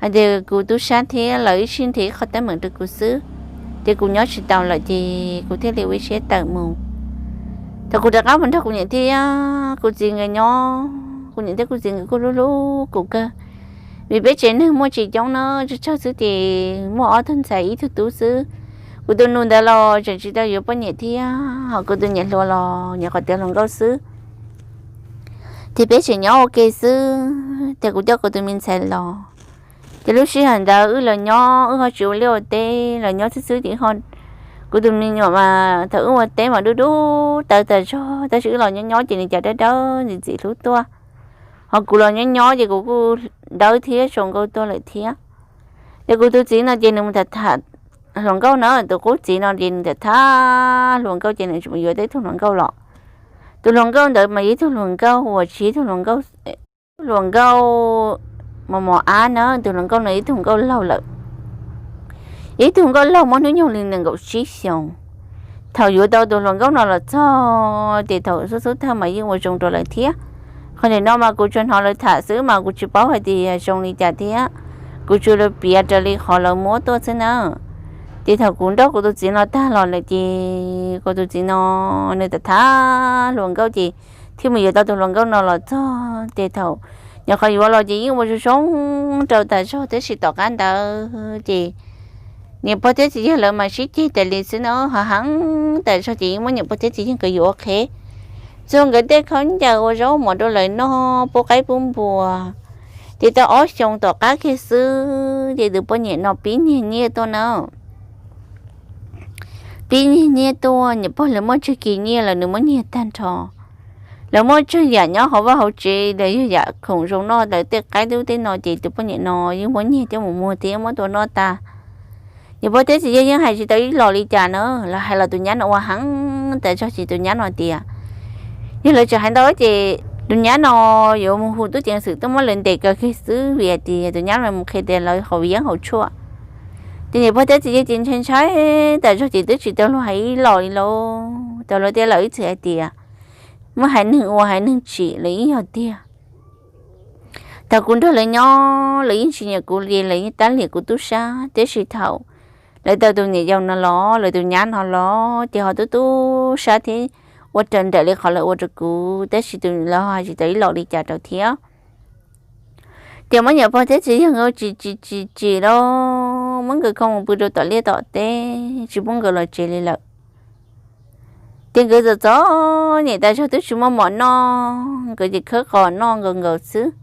hais tias kuv tub sab thiab lawv ib sij nrhiav ib qho teeb meem rau kuv xwb. Ces kuv nyob tsis tau lawm ces kuv thiaj li ua ib siab tawm mus. Thaum kuv rov qab mus nrog kuv niam thiab kuv txiv nkawd nyob, kuv niam thiab kuv txiv nkawd kuj hlub hlub kuv kawg, vim peb tsev neeg muaj tsis coob na, tsawg tsawg xwb ces muaj ob tug ntxhais ib tug tub xwb. Kuv tus nus ntawd los tseem tsis tau yuav poj niam thiab, ho kuv tus niam hluas los nyuam qhuav tiav hluas nkauj xwb. Ces peb tseem nyob ua ke xwb, ces kuv coj kuv tus me ntxhais los. Ces lub sij hawm ntawd wb los nyob wb ho tsis ua liaj ua teb, los nyob xwb xwb ces ho, kuv tus me nyuam mas thaum wb ua teb mas dub dub tawv tas zog, tab sis wb los nyob nyob ces nws cas dawb dawb ntxim ntxim hlub tuaj. Ho kuv los nyob nyob ces kuv kuj dawb thiab zoo nkauj tuaj lawm thiab. Ces kuv tus txiv no ces nws mus tham tham hluas nkauj na, tus qub txiv no ces nws tham tham hluas nkauj ces nws tseem mus yuav tau ib tug hluas nkauj los. Tus hluas nkauj ntawd mas yog ib tug hluas nkauj uas tsis yog ib tug hluas nkauj, hluas nkauj mos mos ab na, tus hluas nkauj no yog ib tug hluas nkauj laug lawm. Yog ib tug hluas nkauj laug muaj hnub nyoog li nees nkaum tsib xyoos. Thaum yuav tau tus hluas nkauj no los txog ces thaum xub xub thawj mas yeej ua zoo rau lawv thiab. Qhov ntawm no mas kuv tsuas hnov lawv tham xwb mas kuv tsis paub hais tias zoo li cas thiab, kuv tsuas lawv piav raws li qhov lawv muab tuaj xwb na. Ces thaum kuv nrauj kuv tus txiv no tag los lawm ces kuv tus txiv no nws tham tham hluas nkauj ces thiaj mus yuav tau tus hluas nkauj no los txog ces thaum nyuam qhuav yuav los ces yeej ua zoo zoo rau tas zog, tab sis tom qab ntawd ces niam pog thiab txiv yawg lawv mas sib ceg tas li xwb na, ho heev tas zog ces yeej muab niam pog thiab txiv yawg nkawd yuav ua qhev, txog nkawd tej khaub ncaws ua zaub mov rau lawv noj, pub qaib pub npua. Ces tau ob xyoos tom qab kiag xwb ces tus poj niam no pib nyiag nyiaj tuaj na. Pib nyiag nyiaj tuaj, niam pog lawv muaj tsawg kis nyiaj los nws muab nyiag tag nrho. Lawv muaj tsawg yam nyob hauv vaj hauv tsev los yog yam khoom zoo noj, lawv tej qaib dub tej no ces tus poj niam no yeej muab nyiag coj mus muag thiab muab tua noj tag. Niam pog thiab txiv yawg yeej hais tsis tau ib los li cas na, lawv hais los tus nyab no ua heev tas zog ces tus nyab no tias yog lawv tseem hais ntau ces tus nyab no yuav mus hu tub ceev xwm tuaj muab lawv ntes kaw kiag xwb, vim hais tias tus nyab no mus qhia tias lawv haus yeeb haus tshuaj. Ces niam pog thiab txiv yawg ces ntshai ntshai tas zog ces twb tsis tau luag hais ib los li lauj. Tau luag tias lawv ib txwm hais tias muaj haiv neeg ua haiv neeg tsim los yeej yog tiag. Thaum kuv nrog lawv nyob lawv yeej tsis nyiam kuv li, lawv yeej tab liam kuv tub sab, tiam sis thaum lawv tau tus niam yau no los, lawv tus nyab no los ces ho tub tub sab thiab, ua raws nraim li qhov lawv ua rau kuv, tab sis tus lawv ho hais tsis tau ib los li cas rau thiab. Ces muab niam pog thiab txiv yawg nkawd tsim tsim tsim tsim los muab nkawd khoo mus pw rau tom liaj tom teb, tsis pub nkawd los tsev li lawm. Ces nkawd txom txom nyem tas zog twb tsis muaj mov noj, nkawd ces khawb qos noj nkaus nkaus xwb.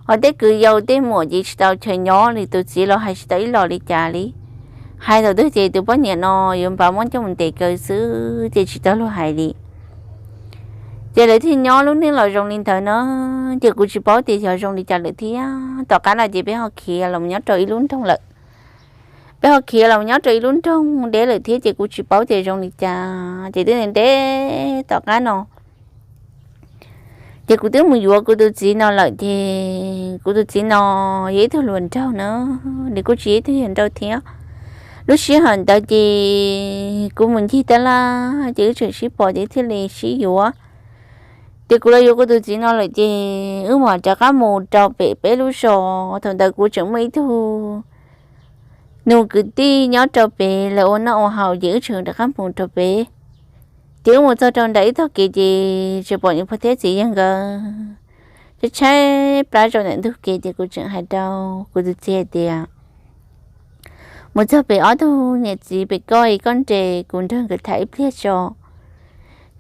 Ho tej kwv yau tej muam ces tsis tau chaw nyob li, tus txiv los hais tsis tau ib los li cas li. Hais thaum twg ces tus poj niam no yuav npaj muab coj mus ntes kaw xwb ces tsis tau luag hais li. Ces lawv thiaj nyob lub neej los zoo li ntawd na. Ces kuv tsis paub tias xyov zoo li cas lawm thiab. Tom qab no ces peb ho khiav los nyob rau ib lub nroog lawm. Peb ho khiav los nyob rau ib lub nroog deb lawm thiab ces kuv tsis paub tias zoo li cas. Ces twb ntev tom qab no ces kuv twb mus yuav kuv tus txiv no lawm. Ces kuv tus txiv no yog ib tug hluas nraug na, nws kuj tsis yog ib tug hluas nraug thiab. Lub sij hawm ntawd ces kuv mus ncig tab laj ces wb tseem sib pom ces thiaj li sib yuav. Ces kuv los yuav kuv tus txiv no lawm ces wb mam rov qab mus rau pem peb lub zos. Thaum ntawd kuv tseem muaj ib tug nus kwv tij nyob rau pem, lawv ua noj ua haus ces wb tseem rov qab mus rau pem. Ces wb mus txog rau nram ib tog kev ces tseem pom niam pog thiab txiv yawg nkawd tshaib tshaib plab rau ntawm ntug kev. Ces kuv tseem hais rau kuv tus txiv hais tias, mus txog pem ob tug niam txiv pem koj es koj nres kuv nrog nkawd tham ib pliag tso.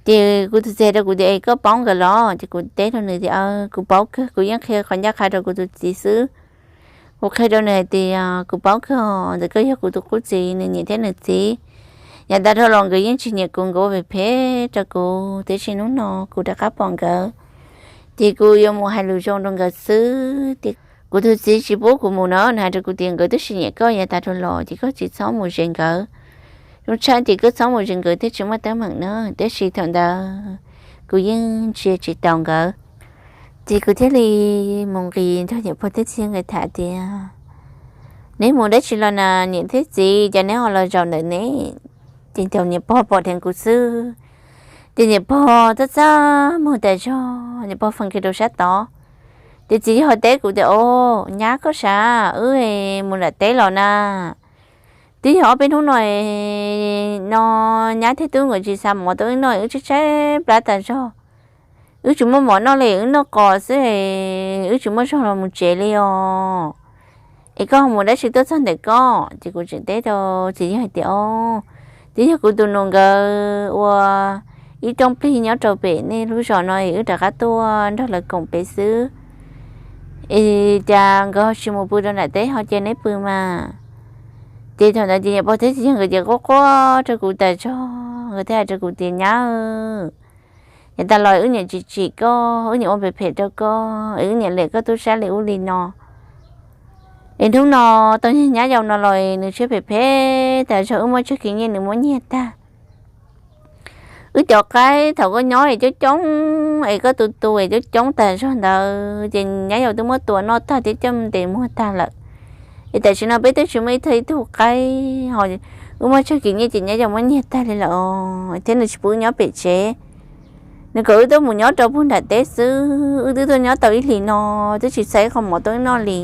Ces kuv tus txiv hais rau kuv tias, es koj paub nkawd los? Ces kuv teb rau nws tias, kuv paub kawg, kuv yeej qhia qhov ncaj qha rau kuv tus txiv xwb. Kuv qhia rau nws hais tias kuv paub kawg, ntawm koj yog kuv tus qub txiv, nws niam thiab nws txiv yav tas dhau los nkawd yeej tsis nyiam kuv, nkawd ua phem phem rau kuv, tiam sis hnub no kuv rov qab pom nkawd ces kuv yuav mus hais lus zoo rau nkawd xwb. Ces kuv tus txiv tsis pub kuv mus no, nws hais rau kuv tias nkawd twb tsis nyiam koj yav tas dhau los ces koj tsis txhob mus ze nkawd. Zoo tshaj ces koj txhob mus ze nkawd thiaj tsis muaj teeb meem na. Tiam sis thaum ntawd kuv yeej ntsia tsis taus nkawd. Ces kuv thiaj li mus nqis nrog niam pog thiab txiv nkawd tham tias, neb mus dab tsi los na niam thiab txiv, cas neb ho los zaum ntawm ne? Ces thaum niam pog pom dheev kuv xwb, ces niam pog txaj txaj muag tas zog, niam pog fee kiag rau sab tod. Ces txiv yawg teb kuv tias, o, nyab koj sav, wb mus nram teb los na. Twb yog ob peb hnub no, no nyab thiab tub nkawd tsis xa mov tuaj wb noj, wb tshaib tshaib plab tas zog. Wb tsis muaj mov noj li, wb noj qos xwb, wb tsis muaj zog los mus tsev li os. Es koj mus dab tsi tuaj txog ntawm koj? Ces kuv tseem teb rau txiv yawg hais tias, o, twb yog kuv tus nus nkawd ua ib rooj plig nyob rau pem nej lub zos no es wb rov qab tuaj nrog lawv koom pem xwb. Es cas nkawd ho tsis mus pw rau nram teb, ho cia neb pw mas. Ces thaum ntawd ces niam pog thiab txiv yawg nkawd ces quaj quaj rau kuv tas zog, nkawd thiaj hais rau kuv tias, nyab, yav tas los wb niam tsis tsim koj, wb niam ua phem phem rau koj, wb niam liam koj tub sab li ub li no. Es hnub no tau niag nyab yau no los nws tshaib phem phem tas zog, wb muab tsawg kiv nyiaj nws muab nyiag tag. Wb cov qaib thaum koj nyob es coob coob, es koj tu tu es coob coob tas zog ntawd, ces nyab yau twb muab tua noj tag thiab coj ntes muag tag lawm. Es tam sim no peb twb tsis muaj ib tug ib tug qaib, ho wb muab tsawg kiv nyiaj ces nyab yau muab nyiag tag li lawm os, thiab nws tsis pub wb nyob pem tsev. Nws kom wb tuaj mus nyob rau puag nram teb xwb, wb twb tuaj nyob tau ib hlis no, twb tsis xa ib qho mov tuaj wb noj li.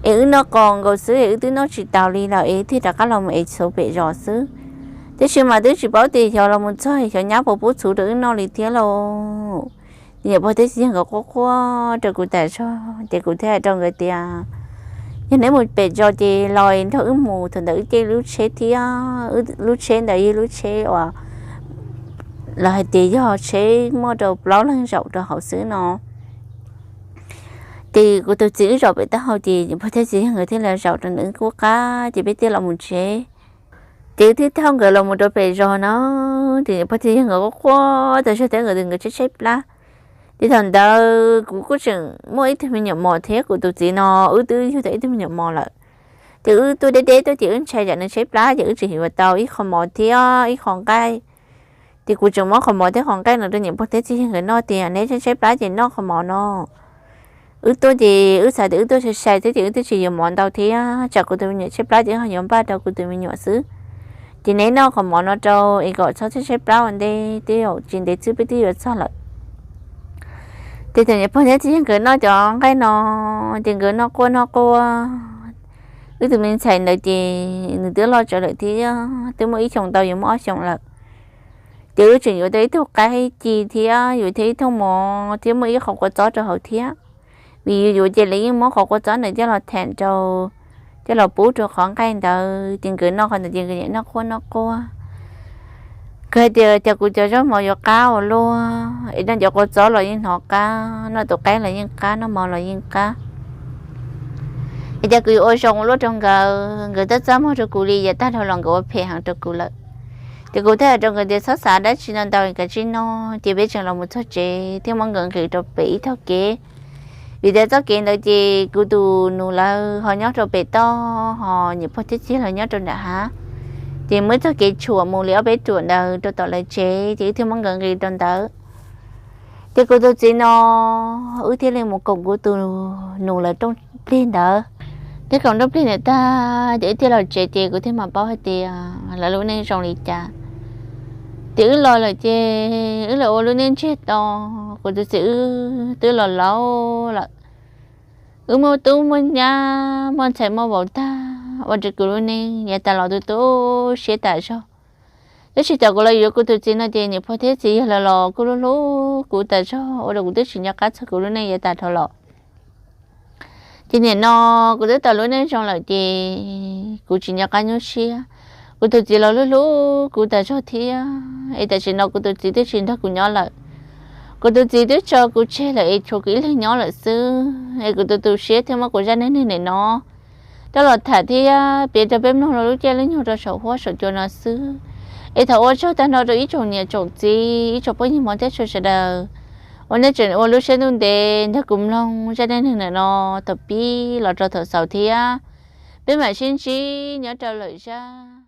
Es wb noj qos nkaus xwb es wb twb noj tsis taus li lawm es thiaj rov qab los mus ev txhuv pem zos xwb. Tiam sis mas twb tsis paub tias xyov los mus txog xyov nyab puas pub txhuv rau wb noj li thiab lauj. Ces niam pog thiab txiv yawg nkawd quaj quaj rau kuv tas zog, ces kuv thiaj hais rau nkawd tias, yog neb mus pem zos ces los nrog wb mus. Thaum ntawd wb caij lub tsheb thiab, lub tsheb ntawd yog lub tsheb uas lawv hais tias yog tsheb muaj rau plaub leeg zaum rau hauv xwb no. Ces kuv tus txiv wb zaum pem taub hau, ces niam pog thiab txiv yawg nkawd thiaj li zaum rau ntawm wb qab, ces peb thiaj los mus tsev. Ces wb thiaj thauj nkawd los mus rau pem zos no, ces niam pog thiab yawg nkawd quaj quaj tas zog thiab nkawd, nkawd tshaib tshaib plab. Ces thaum ntawd kuv kuj tseem muaj ib tug me nyuam mos thiab, kuv tus txiv no wb twb yug tau ib tug me nyuam mos lawm. Ces wb tuaj deb deb tuaj ces wb ntshai tsam nws tshaib plab, ces wb tseem yuav tau ib qho mov thiab ib qho nqaij. Ces kuv tseem muab qhov mov thiab qhov nqaij no rau niam pog thiab txiv yawg nkawd noj tias, neb tshaib tshaib plab ces noj qhov mov no. Wb tuaj ces wb xav tias wb tuaj sai sai thiab ces wb twb tsis yuav mov ntau thiab, tsam kuv tus me nyuam tshaib plab ces ho yuav npaj rau kuv tus me nyuam xwb. Ces neb noj qhov mov no rau es kom txhob tshaib tshaib plab ua ntej, twb yog tsis ntev xwb peb twb yuav txog lawm. Ces thaum niam pog thiab txiv yawg nkawd noj cov nqaij no, ces nkawd noj quaj noj quaj. Wb tus me ntxhais ntawd ces nws twb loj tsawv lawm thiab, twb muaj ib xyoos ntau yuav muaj ob xyoos lawm. Ces wb tseem yuav tau ib tug qaib ci thiab yuav tau ib thooj mov thiab muaj ib qho kua txob rau hauv thiab, vim yus yuav ces lawv yeej muab qhov kua txob ntawd coj los tham rau, coj los pub rau qhov nqaij ntawd, ces nkawd noj qhov ntawd ces nkawd niam noj quaj noj quaj. Nkawd hais tias, cas kuv cov zaub mov yuav qab ua luaj, es noj cov kua txob los yeej hnov qab, noj tus qaib los yeej qab, noj mov los yeej qab. Es cas kuv yuav ua zoo ua luaj rau nkawd, nkawd twb txaj muag rau kuv li, yav tag dhau los nkawd ua phem heev rau kuv lawm. Ces kuv thiaj hais rau nkawd tias txhob xav dab tsi no ntau, kav tsij noj, ces peb tseem los mus txog tsev thiab muab nkawd nqis rau pem ib tog kev. Vim tias txoj kev ntawd ces kuv tus nus lawv ho nyob rau pem toj, ho niam pog thiab txiv lawv nyob rau nram hav. Ces muaj ib txoj kev tshuam mus li ob peb ruam ntawd rau tom lawv tsev, ces wb thiaj muab nkawd nqis rau ntawd. Ces kuv tus txiv no, wb thiaj li mus koom kuv tus nus lawv rooj plig ntawd. Thiab koom rooj plig ntawd tag ces wb thiaj los tsev, ces kuv thiaj mam paub hais tias lawv lub neej zoo li cas. Ces wb los lawm ces wb los ua lub neej ntsiag to, kuv tus txiv wb twb los laus lawm. Wb muaj tub muaj nyab muaj ntxhais muaj vauv tag, ua rau kuv lub neej yav tas los tu tu siab tas zog. Tab sis thaum kuv los yuav kuv tus txiv no ces niam pog thiab txiv yawg lawv los kuj hlub hlub kuv tas zog, ua rau kuv twb tsis nco qab txog kuv lub neej yav tas dhau los. Ces nim no kuv twb tau lub neej zoo lawm ces kuv tsis nco qab nyuaj siab. Kuv tus txiv los hlub hlub kuv tas zog thiab, es tam sim no kuv tus txiv twb tsis nrog kuv nyob lawm. Kuv tus txiv twb tso kuv tseg lawm es tshuav kuv ib leeg nyob lawm xwb, es kuv tus tu siab thiab muab kuv zaj neej neeg nim no coj los tham thiab piav rau peb mloog rau lub caij lub nyoog rau saum huab saum cua no xwb. Es thov ua tsaug tag nrho rau ib tsoom niam tsoom txiv, ib tsoom phooj ywg hmov thiab tshua sawv daws uas nej tseem ua lub siab ntuj ntev nrog kuv mloog zaj neej neeg nim no thaum pib los rau thaum xaus thiab. Peb mam sib ntsib nyob rau lwm zaj.